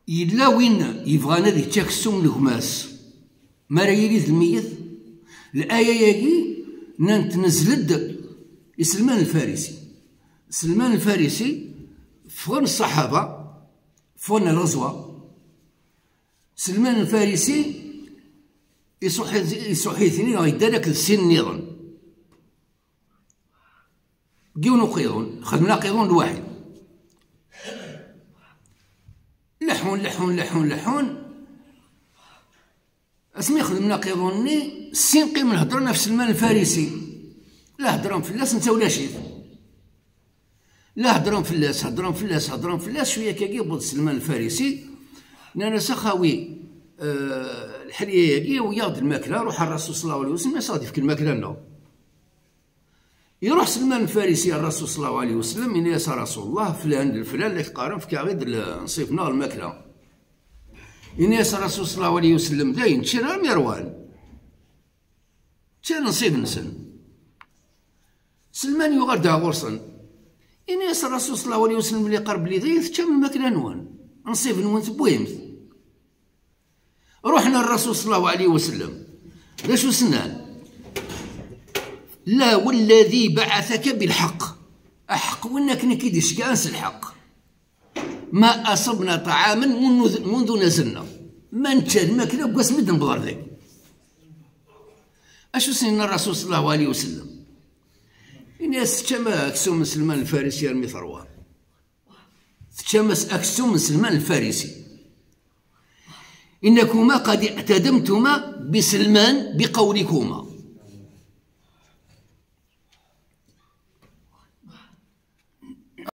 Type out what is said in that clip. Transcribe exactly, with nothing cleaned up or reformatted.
Yella win yebɣan ad yečč aksum n gma-s mi ara yili d lmeyyet? Laya-agi nnan-d tnezl-d i Selman Lfarisi. Selman Lfarisi, ffɣen ṣṣaḥaba, ffɣen ɣer lɣezwa. Selman Lfarisi isuḥ-, isuḥ-iten-id, yeddan akked sin nniḍen. Yiwen uqiḍun, xedmen aqiḍun lwaḥid. Leḥḥun, leḥḥun, leḥḥun, leḥḥun. Asmi xedmen aqiḍun-nni, sin qqimen heddren ɣef Selman Lfarisi. La heddren fell-as, netta ulac-it. La heddren fell-as, heddren fell-as, heddren fell-as, cwiya akkagi yewweḍ Selman Lfarisi. Nnan-as: "A xawi, eh, lḥelya-agi, awi-yaɣ-d lmakla, ruḥ ar Rasul sallallahu alayhi wa sallam, ad aɣ-d-yefk lmakla-nneɣ." Iruḥ Selman Lfarisi ar Rasul sallallahu alayhi wa sallam, yenna-yas: "A Rasul Allah, flan d flan la k-qqaren, fek-aɣ-id l-, nnṣib-nneɣ lmakla." Yenna-yas Rasul sallallahu alayhi wa sallam: "Dayen, ččan armi rwan. Ččan nnṣib-nsen." Selman yuɣal-d ar ɣur-sen. Yenna-yas Rasul sallallahu alayhi wa sallam, li qerb li dayen teččam lmakla-nwen, nnṣib-nwen tewwim-t. Ruḥen ar Rasul sallallahu alayhi wa sallam. D acu s-nnan? "La, والذي بعثك بالحق." Aḥeqq win akken i k-id-iceggɛen s lḥeqq. "ما أصبنا طعاما منذ، منذ نزلنا." Ma nečča lmakla deg wasmi d-newweḍ ar dagi. Acu s-yenna Rasul sallallahu alayhi wa sallam? Yenna-yas: "Teččam aksum n Selman Lfarisi armi terwa. Teččam as-, aksum n Selman Lfarisi. إنكما قد اعتدمتما بسلمان بقولكما."